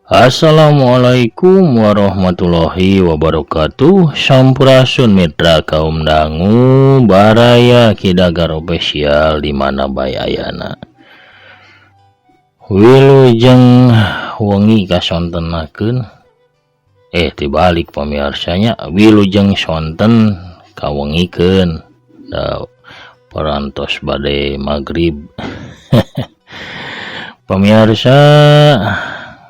Assalamualaikum warahmatullahi wabarakatuh. Sampurasun mitra kaum dangu baraya Kidagar Official di mana bae ayana. Wilujeng wengi kasontenakeun, eh, tibalik pamiarsanya, wilujeng sonten kawengikeun da parantos bade magrib pamiarsa.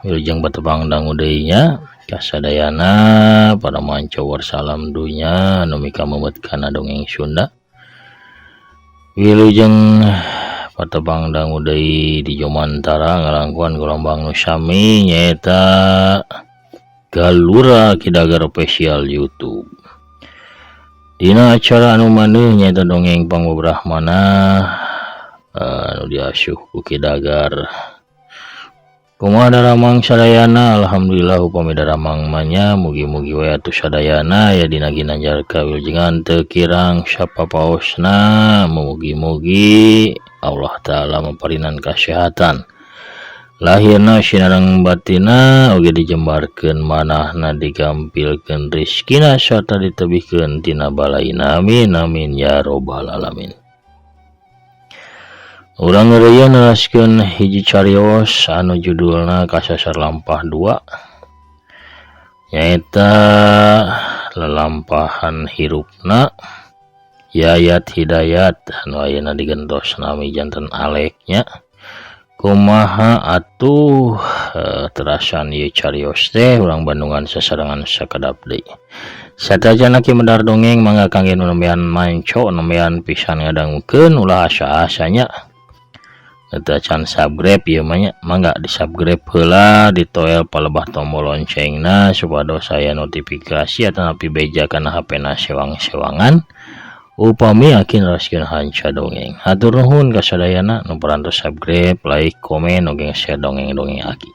Wilujeng batepang dangu deui nya kasadayana para manca warsalam dunya anu mikamemeut kana dongeng Sunda. Wilujeng patepang dangu deui di Jomantara ngalangkuan gelombang nu sami, nyaeta Galura Kidagar Official YouTube. Dina acara anu maneuh nyaeta dongeng Pangbebrahmana anu diasuh ku Kidagar. Kumaha daramang sadayana? Alhamdulillah upami daramang mah nya, mugi-mugi we atuh sadayana ya dina ginanjar kawilujengan teu kirang sapapaosna. Mugi-mugi Allah Ta'ala maparinan kasehatan lahirna sinareng batina, oge dijembarkeun manahna, digampilkeun rizkina, sarta ditebihkeun tina balaina. Amin amin ya robbal alamin. Urang ngeureuyeuh neraskeun hiji carios anu judulna Kasasar Lampah 2, nyaeta lalampahan hirupna Yayat Hidayat anu ayeuna digentos nami janten Aleknya. Kumaha atuh terasan ieu carios teh? Urang bandungan sasarengan sakedap deui. Sateuacan Aki medar dongeng, mangga kangge nu nembean manco, nembean pisan ngadangukeun, ulah asa-asanya teu acan subscribe ieu mah nya, mangga di subscribe heula, ditoel palebah tombol loncengna supados aya notifikasi atanapi beja kana HP na sewang-sewangan upami Aki neraskeun hanca dongeng. Hatur nuhun kasadayana nu parantos subscribe, like, komen, oge share dongeng-dongeng Aki.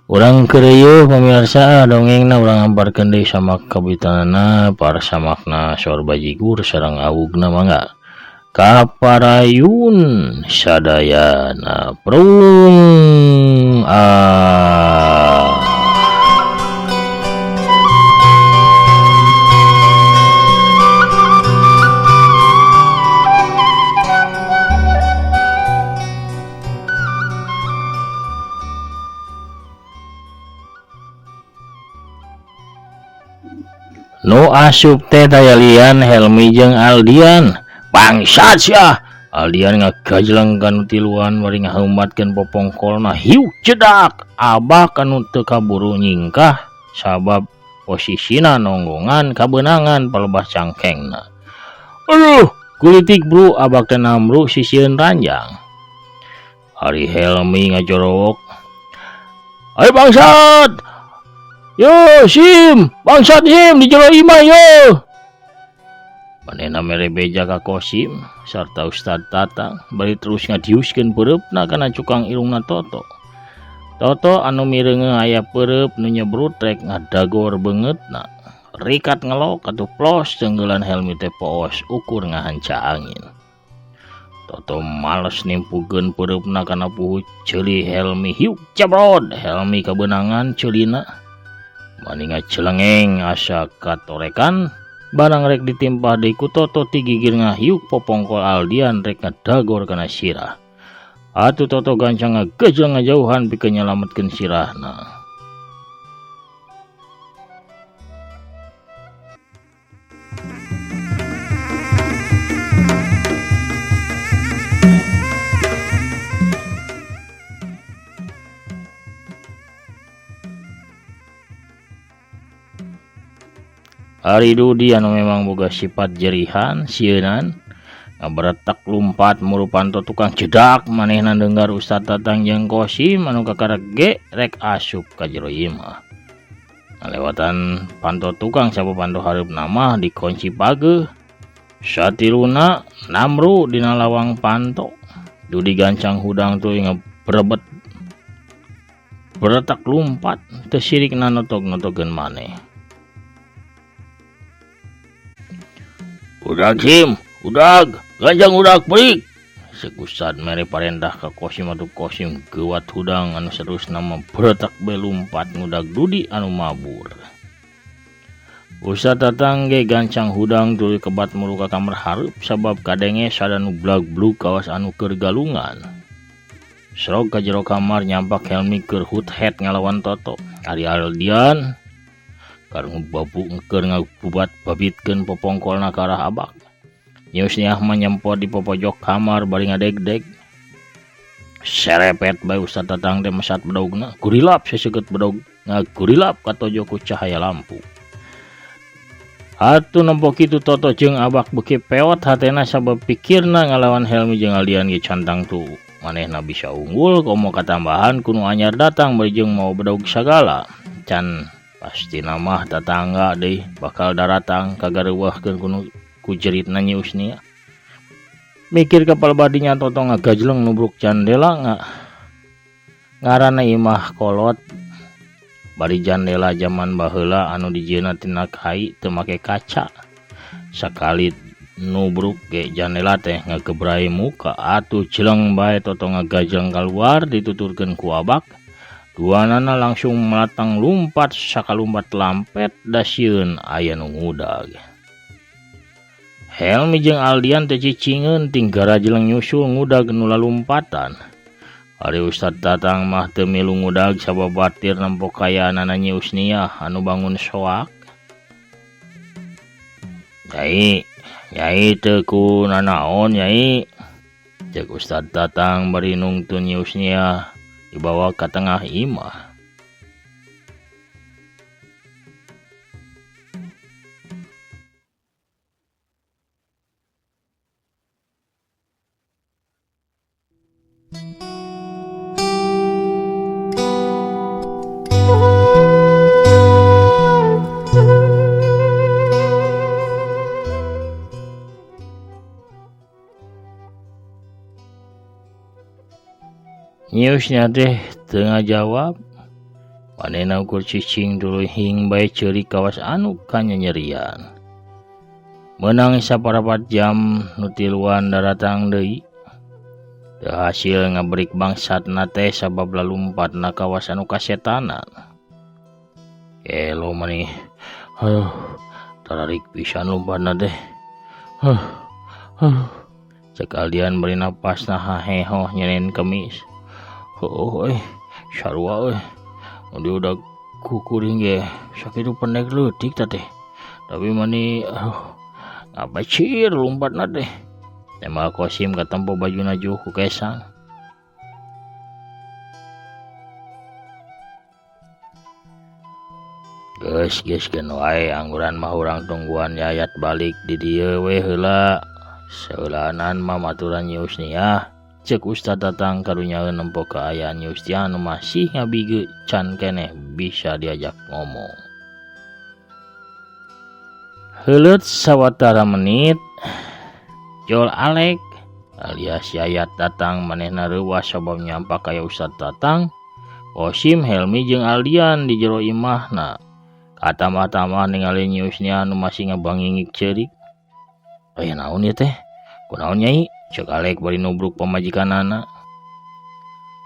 Urang keureuyeun pamirsa dongengna, urang hamparkeun deui samak kabitanana, parsamakna saur bajigur sareng awugna. Mangga kaparayun sadayana, prung ah. Nu asup teh tayalian Helmi jeung Aldian. Bangsat sia! Aldian ngagajleng kanu tiluan bari ngaheumatkeun popongkolna. Hiuk cedak! Abah kanu teu kaburu nyingkah sabab posisina nonggongan kabeunangan palebah cangkengna. Aduh, kulitik bro, abah teh namru sisieun ranjang. Ari Helmi ngajorowok. Ayo bangsat! Yo Sim, bangsat Sim di jero imah yo. Manehna mere beja ka Kosim sarta Ustad Tatang bari terus ngadiuskeun peureupna kana cukang irungna Toto. Toto anu mireungeuh aya peureub nu nyebrut rek ngadagor beungeutna. Rikat ngelok atuh plos tenggelan Helmi teh poos ukur ngahanca angin. Toto males nimpukeun peureupna kana puhu ceuli Helmi. Hiuk cebrod Helmi kabeunangan ceulina. Mani ngacelengeng asa katorekan barang rek ditimpah deui ku Toto ti gigir ngahiuk popongkol Aldian rek ngadagor kana sirah. Atuh Toto gancang ngagejleng ngajauhan pikeun nyalametkeun sirahna. Ari Dudi anu memang boga sifat jerihan sieunan ngaberetak lumpat muru panto tukang. Cedak manehna dengar Ustad Tatang jeung Kosim anu kakarek ge rek asup ka jero imah. Ngalewatan panto tukang sabab panto hareupna mah dikunci pageuh. Satiluna namru dina lawang panto. Dudi gancang hudang tuluy ngabrebet beretak lumpat teu sirikna notog-notogeun maneh. Udag Sim, udag, gancang udag pelik. Ceuk Ustad mere parentah ka Kosim atuh Kosim geuwat hudang anu saterusna mah bretak bae lumpat ngudag Dudi anu mabur. Ustad Tatang ge gancang hudang tuluy kebat muru ka kamar hareup sabab kadenge sada nu blag-blug kawas anu keur galungan. Srog ka jero kamar nyampak Helmi keur hut-het ngalawan Toto. Ari Aldian keur ngabubat babitkeun popongkolna ka arah abak. Nyi Usniah mah nyempo di popojok kamar bari ngadegdeg. Serepet bae Ustad Tatang teh mesat bedogna, gurilap seseukeut bedog ngagurilap katojo ku cahaya lampu. Atuh nempo kitu Toto jeung abak beuki peot hatena sabab pikirna ngalawan Helmi jeung Aldian ge cantang tu manehna bisa unggul komo katambahan ku nu anyar datang bari jeung mawa bedog sagala. Can pastina mah tatangga deui bakal daratang kagareuweuhkeun ku nu ku jeritna Nyi Usnia. Mikir kapal badinya Toto ngagajleng nubruk jandela ngaranna imah kolot bari jandela zaman baheula anu dijieunna tina kai teu make kaca. Sakali nubruk ge jandela teh ngagebrai muka atuh jeleng bae Toto ngagajleng kaluar dituturkeun ku abak. Duanana langsung melatang lumpat sakalumpat lampet da sieun aya nu ngudag. Helmi jeung Aldian teh cicingeun tinggara jeleng nyusul ngudag nu lalumpatan. Ari Ustad Tatang mah teu milu ngudag sabab batir nempo kayaanana Nyi Usniah anu bangun soak. Nyai, nyai teu ku nanaon nyai. Ceuk Ustad Tatang bari nungtun Nyi Usniah dibawa ka tengah imah. Nyi Usniah teh teu ngajawab. Manehna ukur cicing tuluy hing bae ceurik kawas anu kanyanyerian. Meunang saparapat jam nu tiluan daratang deui. Teu hasil ngaberik bangsatna teh sabab lalumpatna kawas anu kasetanan. Gelo maneh. Aduh, tararik pisan lumpatna teh. Huh. Huh. Ceuk Aldian bari napasna hahehoh nyenen kemis. Heuh euy, sarua euy. Nu diudag ku kuring ge sakitu pendek leutik tah teh. Tapi mani aduh, ngabacir lumpatna teh. Tembak Kosim katempo bajuna juh ku kesang. Geus geus geun wae angguran mah urang tungguan Yayat balik di dieu we heula. Saeulaanan mah maturan Nyi Usniah. Ceuk Ustad Tatang karunyaeun nempo kaayaan Nyi Usniah anu masih ngabige can keneh bisa diajak ngomong. Heuleut sawatara menit Jol Alek alias Yayat datang manehna reuwas sabab nyampak kaya Ustad Tatang, Kosim, Helmi jeung Aldian di jero imahna. Katamah-tamah ningali Nyi Usniah anu masih ngabangingik ceurik. Aya naon ieu teh? Kunaon nyai? Ceuk Alek bari nubruk pamajikanana.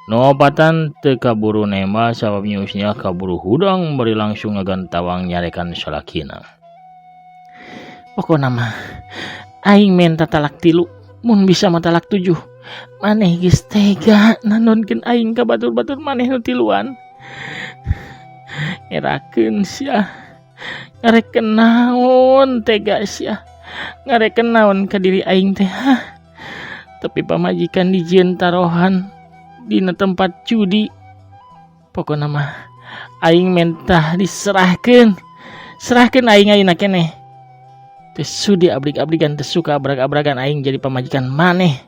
Nu opatan teu kaburu nembah sabab Nyi Usniah kaburu hudang bari langsung ngagantawang nyarekan salakina. Pokona mah aing menta talak 3, mun bisa mah talak 7. Maneh geus tega nanonkeun aing ka batur-batur maneh nu tiluan. Ngerakeun sia. Ngareken naon tega sia. Ngareken naon ka diri aing teh. Hah? Tapi pamajikan dijieun tarohan dina tempat judi. Pokona mah aing mentah diserahkeun. Serahkeun aing ayeuna keneh. Teu sudi abrik-abrikan, teu suka abrak-abrakan aing jadi pamajikan maneh.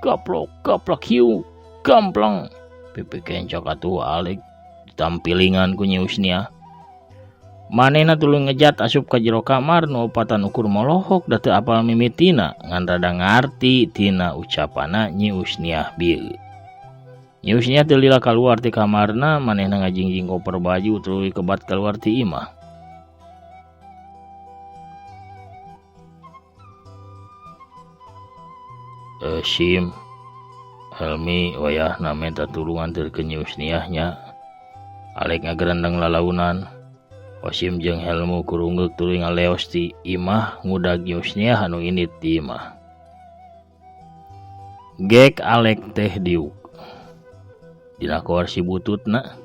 Goblok, goblok hiu, gamplong. Pipi kencok atuh Alek ditampilingan ku Nyi Usniah. Manehna tuluy ngejat asup ka jero kamar nu opatan ukur molohok da teu apal mimitina ngan rada ngarti tina ucapanna Nyi Usniah bieu. Nyi Usniah teu lila kaluar ti kamarna, manehna ngajingjing koper baju tuluy kebat kaluar ti imah. Sim, Helmi wayahna menta tulung anterkeun Nyi Husniah nya. Alek ngagerendeng lalaunan. Kosim jeung Helmu kurungeuk tuluy ngaleos ti imah ngudag Nyi Husniah anu indit di imah. Gek Alek teh diuk. Dina korsi bututna.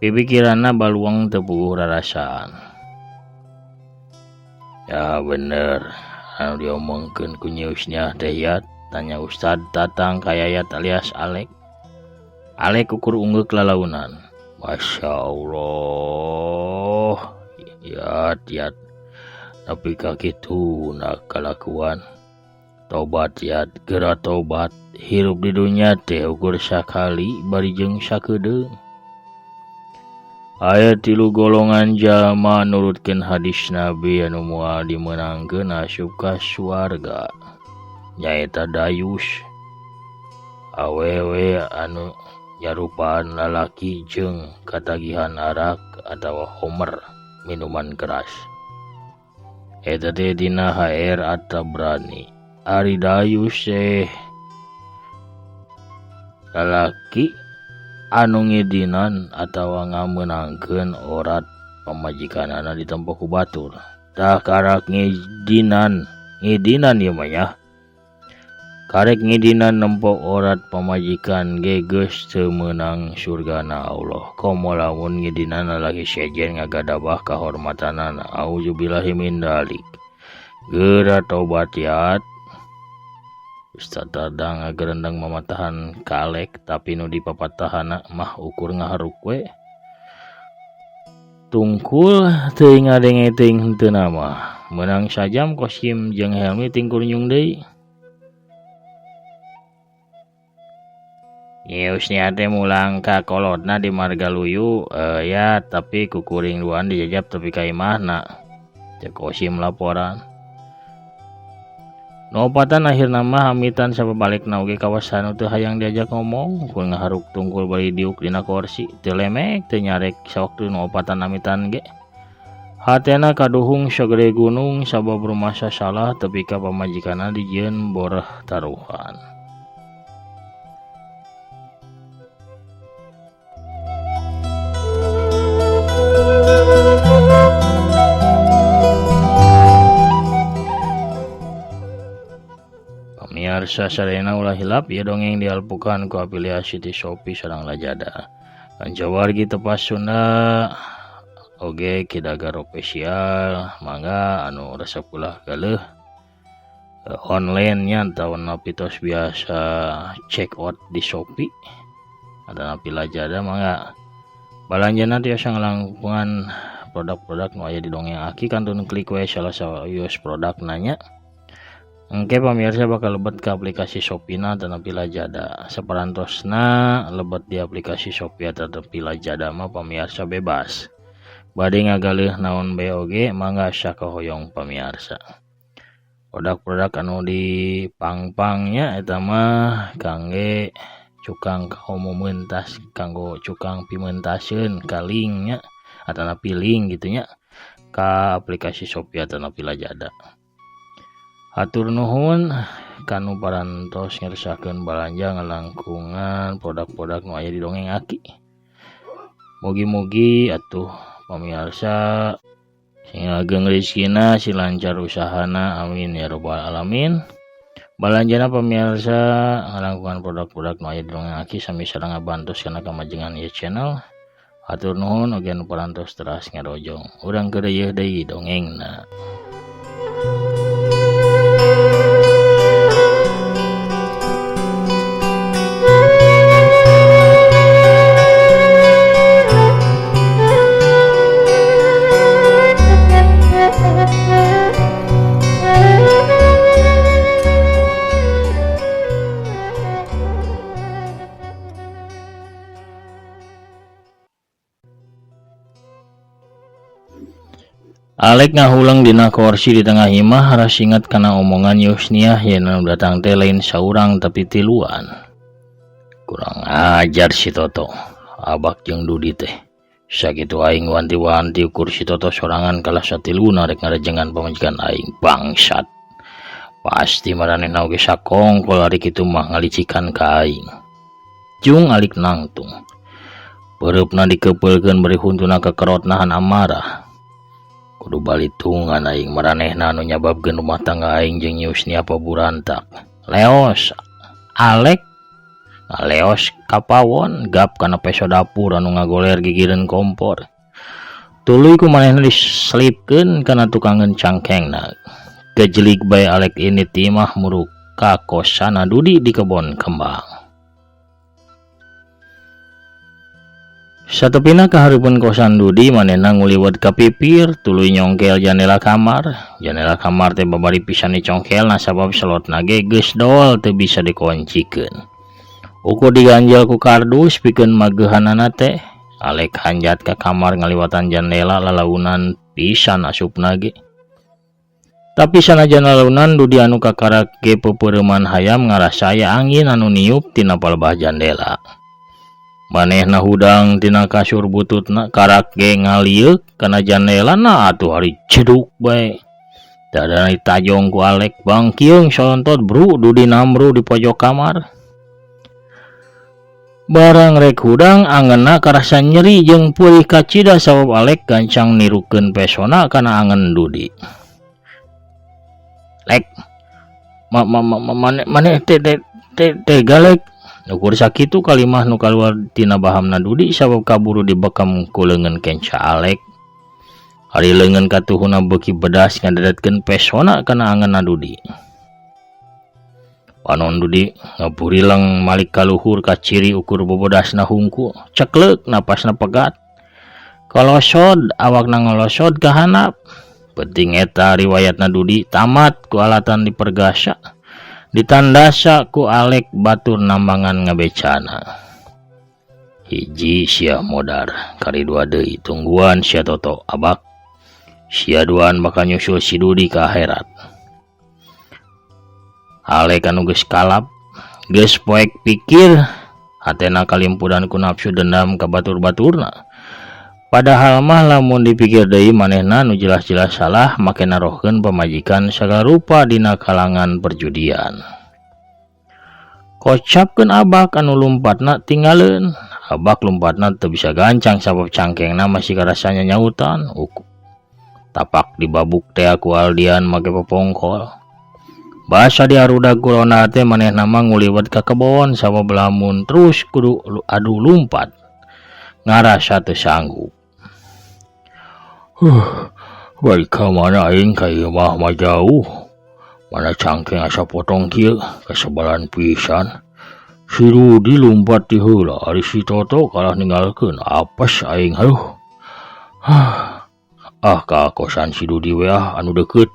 Pipikiranna baluang teu puguh rarasaan. Ya bener anu diomongkeun ku Nyi Husniah teh Yat, tanya Ustad Tatang ka Yayat alias Alek. Alek ukur unggeuk lalaunan. Masya Allah, Yat Yat, nepi ka kituna kalakuan. Tobat Yat, geura tobat. Hirup di dunya teh ukur sakali bari jeung sakedeung. Aya 3 golongan jalma nurutkeun hadis Nabi anu moal dimeunangkeun asup ka suarga. Nyaeta dayus, awewe anu nyarupaan lalaki jeung katagihan arak atawa homer minuman keras. Eta teh dina HR At-Tabrani. Ari dayus teh lalaki anu ngidinan atawa ngameunangkeun orat pamajikanana ditempo ku batur. Tah karak ngidinan, ngidinan ieu mah nya. Karek ngidinan nempo orat pamajikan ge geus teu meunang surgana Allah. Komo lamun ngidinan lalaki sejen ngagadabah kahormatanana. Auzubillahi min dzalik. Geura tobat Yat. Ustaz Tatang ngagerendeng mamatahan ka Alek tapi nu dipapatahana mah ukur ngaharuk we. Tungkul teuing ngadenge teuing henteu mah. Meunang sajam Kosim jeung Helmi tingkurnyung deui. Nyi Husniah teh mulang ka kolotna di Margaluyu, ya tapi kukuring duaan dijajab tepi ka imahna. Cek Kosim laporan. Nu opatan akhirna mah amitan sababalikna oge kawasan nu teu hayang diajak ngomong, ukur ngaharuk tungkul bari diuk dina korsi, teu lemek teu nyarek sawaktu nu opatan amitan ge. Hatena kaduhung sagede gunung sabab rumasa salah tepi ka pamajikanna dijieun boreh taruhan. Pamiarsa sadayana ulah hilap ieu dongeng dialpukan ku afiliasi ti Shopee sareng Lazada. Kanca wargi tepas Sunda oge Ki Dagar Official mangga anu resep ulah galeuh online nya atawa napi tos biasa check out di Shopee atanapi Lazada mangga balanjana tiasa ngalangkungan produk-produk nu aya di dongeng Aki kantun klik we salah sawios produk nanya. Engke pamirsa bakal lebet ke aplikasi Shopee na atanapi Lazada. Saparantosna lebet di aplikasi Shopee atanapi Lazada mah pamirsa bebas. Bade ngagaleuh naon bae oge mangga sakahoyong pamirsa. Produk-produk anu dipangpangnya eta mah kangge cukang kaumumentas, kanggo cukang pimentasieun kalingnya atanapi link gitu nya ka aplikasi Shopee atanapi Lazada. Hatur nuhun kanu parantos ngersakeun balanja ngalangkungan produk-produk nu aya di dongeng Aki. Mugi-mugi atuh pamirsa sing ageng rezekina, sing lancar usahana, amin ya rabbal alamin. Balanjana pamirsa ngalangkungan produk-produk nu aya di dongeng Aki sami sareng ngabantos kana kamajengan ieu channel. Hatur nuhun oge nu parantos teras ngarojong. Urang keur yeuh deui dongengna. Alek ngahuleng dina korsi di tengah imah rasinget kana omongan Yusniah yen anu datang teh lain saurang tapi tiluan. Kurang ajar si Toto, abak jeung Dudi teh. Sakitu aing wanti-wanti ukur si Toto sorangan kalah satiluna rek ngarejengan pamajikan aing bangsat. Pasti maranehna oge sakongkol ari kitu mah ngalicikan ka aing. Jung alik nangtung. Peureupna dikepeulkeun bari huntuna kekerot nahan amarah. Kudu balitungan aing maranehna anu nyababkeun rumah tangga aing jeung Yusni apa burantak. Leos Alek ngaleos ka pawon gap kana peso dapur anu ngagoler gigireun kompor. Tuluy ku manehna diselipkeun kana tukangeun cangkengna. Gejelig bae Alek ini timah muruk ka kosana Dudi di kebon kembang. Satepina kahareupeun kosan Dudi manehna nguliwet ka pipir tuluy nyongkel jandela kamar. Jandela kamar teh babari pisan dicongkelna sabab selotna ge geus dool teu bisa dikoncikeun. Ukur diganjel ku kardus pikeun mageuhanana teh. Alek hanjat ka kamar ngaliwatan jandela lalaunan pisan asupna ge. Tapi sanajan lalaunan Dudi anu kakarak ge peupeureuman hayam ngarasa aya angin anu niup tina palebah jandela. Manehna hudang tina kasur bututna karak ge ngalieuk kana jandela na atuh ari ceduk bae. Dadana ditajong ku Alek bangkieung solontot bru Dudi namru di pojok kamar. Barang rek hudang angenna karasa nyeri jeung purih kacida sabab Alek gancang nirukeun pesona kana angen Dudi. Lek ma ma ma mane mane te te te tega lek. Ukur sakitu kalimah nu kaluar tina bahamna Dudi sabab kaburu dibekam ku leungeun kenca Alek. Ari leungeun katuhuna beuki bedas ngadedetkeun pesona kana angenna Dudi. Panon Dudi ngaburileng malik kaluhur kaciri ukur bobodasna hungku, cekleuk napasna pegat. Kolosod awakna ngolosod ka handap. Penting eta riwayatna Dudi tamat ku alatan dipergasa, ditandasa ku Alek batur nambangan ngabecana. Hiji sia modar, kari dua deui tungguan sia Toto abak. Sia duaan bakal nyusul si Dudi ka akhirat. Alek anu geus kalap, geus poek pikir, hatena kalimpudan ku nafsu dendam ka batur-baturna. Padahal mah lamun dipikir deui manehna nu jelas-jelas salah make narohkeun pamajikan sagala rupa dina kalangan perjudian. Kocapkeun abak anu lumpatna tinggaleun. Abak lumpatna teu bisa gancang sabab cangkengna masih karasa nyanyautan. Tapak dibabuk teh ku Aldian make popongkol. Basa diarudag ku ronda teh manehna mah nguliwet ka kebon sabab lamun terus kudu adu lumpat ngarasa teu sanggup. Balik ka mana aing ka ieu mah mah jauh. Mana cangkeng asa potong kieu kasebalan pisan. Si Rudi lumpat ti heula ari si Toto kalah ninggalkeun apes aing aduh. Ah ka kosan si Dudi we ah anu deukeut.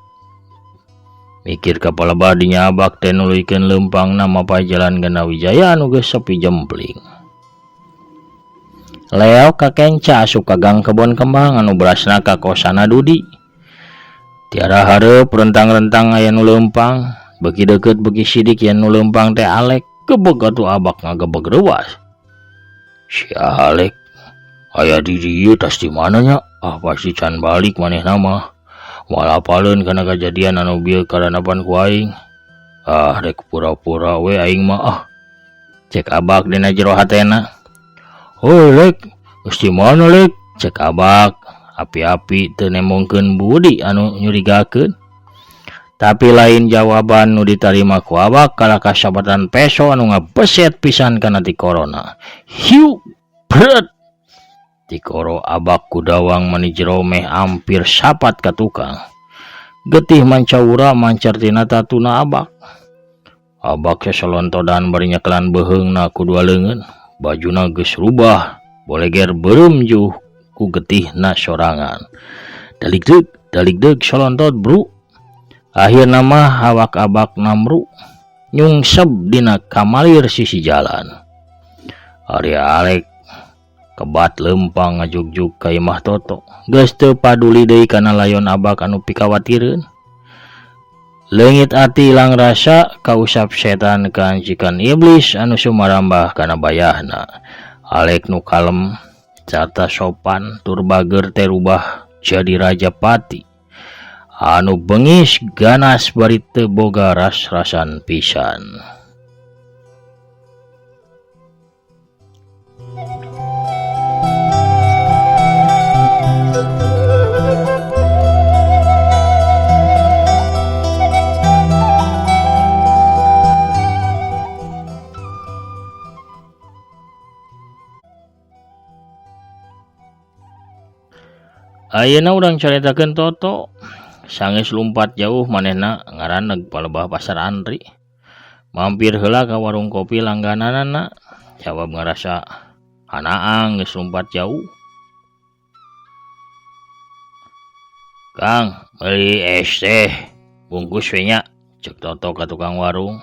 Mikir ka palebah dinya abak teh nuluykeun leumpangna mapay jalan Gana Wijaya anu geus sepi jempling. Leok ka kenca asup ka gang kebon kembang anu berasna ka kosana Dudi. Tiara hareup rentang-rentang aya nu leumpang, beuki deukeut beuki sidik yen nu leumpang teh Alek, gebeg atuh abak ngagebeg reuas. Si Alek aya di dieu tas di mana nya? Ah pasti can balik manehna mah. Moal apaleun kana kajadian anu bieu karanapan ku aing. Ah rek pura-pura we aing mah ah. Cek abak dina jero hatena. Hoi Lek, geus di mana Lek? Cek abak, api-api teu nembongkeun budi anu nyurigakeun. Tapi lain jawaban nu ditarima ku abak kalah kasabatan peso anu ngabeset pisan kana tikorona. Hiu, bret. Tikoro abak ku dawang mani jero meh ampir sapat ka tukang. Getih mancaura mancar tina tatuna abak. Abak sasalontodan bari nyekelan beuheungna ku dua leungeun. Bajuna geus rubah, boleger beureum juh ku getihna sorangan. Daligdeug, daligdeug solontot bru. Akhirna mah awak abak namru nyungsep dina kamalir sisi jalan. Ari Alek kebat leumpang ngajugjug ka imah Toto. Geus teu paduli deui kana layon abak anu pikawatireun. Leungit ati ilang rasa kausap setan kancikan iblis anu sumarambah kana bayahna. Alek nu kalem carta sopan tur bager teh rubah jadi raja pati. Anu bengis ganas bari teu boga ras-rasan pisan. Ayeuna urang caritakeun Toto. Sanggeus lumpat jauh manehna ngaraneg palebah pasar Andri. Mampir heula ka warung kopi langgananana, jawab ngarasa hanaang geus lumpat jauh. Kang, meuli es teh bungkus we nya, cek Toto ka tukang warung.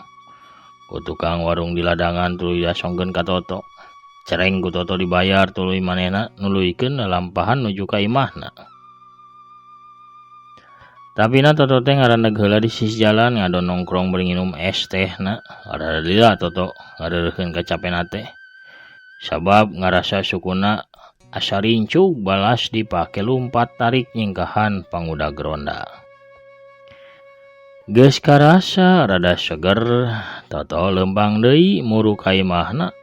Ku tukang warung di ladangan tuluy diasongkeun ka Toto. Cereng ku Toto dibayar tuluy manehna nuluykeun lalampahan nuju ka imahna. Tapi na Toto teh ngaraneg heula di sisi jalan ngadon nongkrong bari nginum es teh na. Rada lila Toto ngareureun kacapena teh. Sabab ngarasa sukuna asa rincug balas dipake lumpat tarik nyingkahan pangudag ronda. Geus karasa rada seger, Toto leumpang deui muru ka imahna.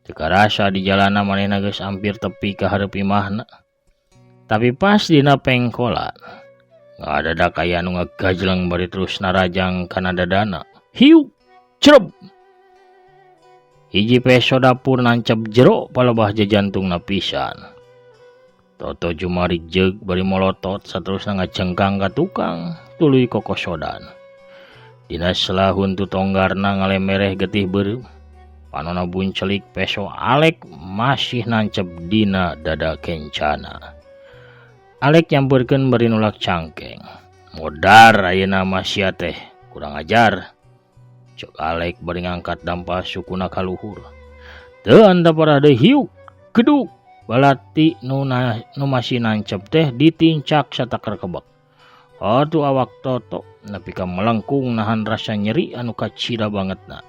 Teu karasa di jalana manehna geus ampir tepi ka hareup imahna. Tapi pas dina pengkolan, ngadadak aya nu ngagajleng bari terus narajang kana dadana. Hiu, cereb. Hiji peso dapur nancep jero palebah jajantungna pisan. Toto jumarik jeug bari molotot saterusna ngacengkang ka tukang tuluy kokosodan. Dina sela huntu tonggarna ngalemereh getih beureum. Panona buncelik peso Alek masih nancep dina dada kencana. Alek nyamperkeun bari nulak cangkeng. Modar ayeuna mah sia teh, kurang ajar. Cek Alek bari ngangkat dampa sukuna ka luhur. Teu antapara deui hiuk, geduk, balati nu masih nancep teh ditincak sataker kebek. Atuh awak Toto nepi ka melengkung nahan rasa nyeri anu kacida bangetna.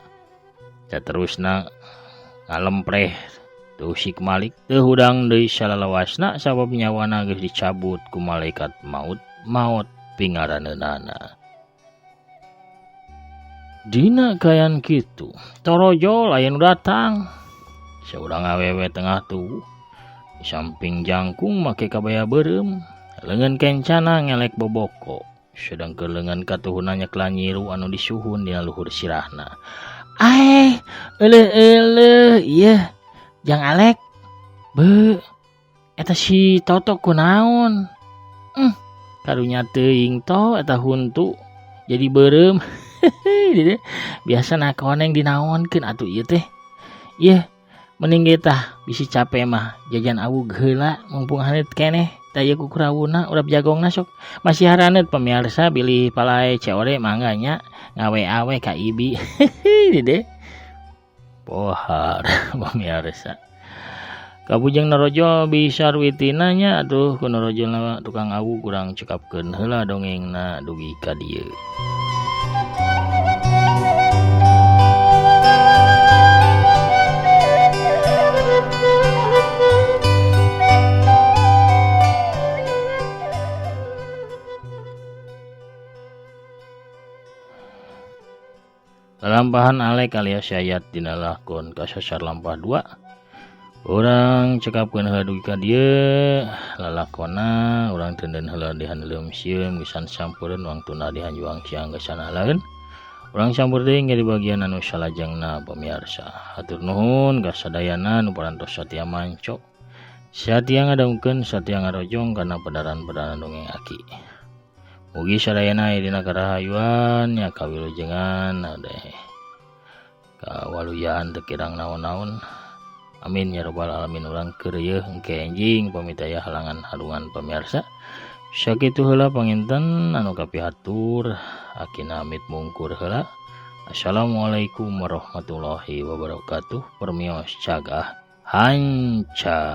Saterusna ngalempreh tusik malik teu hudang deui salalawasna sabab nyawana geus dicabut ku malaikat maut maot pingaraneunana. Dina kayan kitu torojol aya nu datang. Saurang awewe tengah tubuh di samping jangkung make kabaya beureum, leungeun kencana ngelek boboko, sedangkeun leungeun katuhuna nyeklan nyiru anu disuhun dina luhur sirahna. Aeh, euleuh-euleuh ieu Jang Alek. Be, eta si Toto kunaon? Karunya teuing to eta huntu jadi beureum. Biasana koneng dinaonkeun atuh ieu teh. Ieu mending ge tah bisi cape mah jajan awug heula mumpung haneut keneh. Tah ieu kukurawuna urap jagongna sok masih haraneut pamiarsa bilih palai COD mangga nya ngawe-awe ka ibi. Dede. Pohar pamiarsa. Kabujeng narojol bisa ruitina nya atuh ku narojolna tukang awug urang cekapkeun heula dongengna dugi ka dieu. Lalampahan Alek alias Yayat dina lakon kasasar lampah 2. Urang cekapkeun heula dugi ka dieu lalakonna urang teuneun heula di handeuleum sieun geus sampureun wangtuna di hanjuang siang geus sanalaeun. Urang sampur deui di bagian anu salajengna pamiarsa. Hatur nuhun ka sadayana nu parantos satia manco. Satia ngadongkeun satia ngarojong kana pedaran-pedaran dongeng aki. Mugi sadayana aya dina karahayuan nya kawilujengan ade kawaluyaan teu kirang naon-naon. Amin ya rabbal alamin. Urang keur yeuh engke enjing pamit aya halangan halungan pamiarsa. Sakitu heula panginten anu kapihatur akina amit mungkur heula. Assalamualaikum warahmatullahi wabarakatuh. Permios cagah hanca.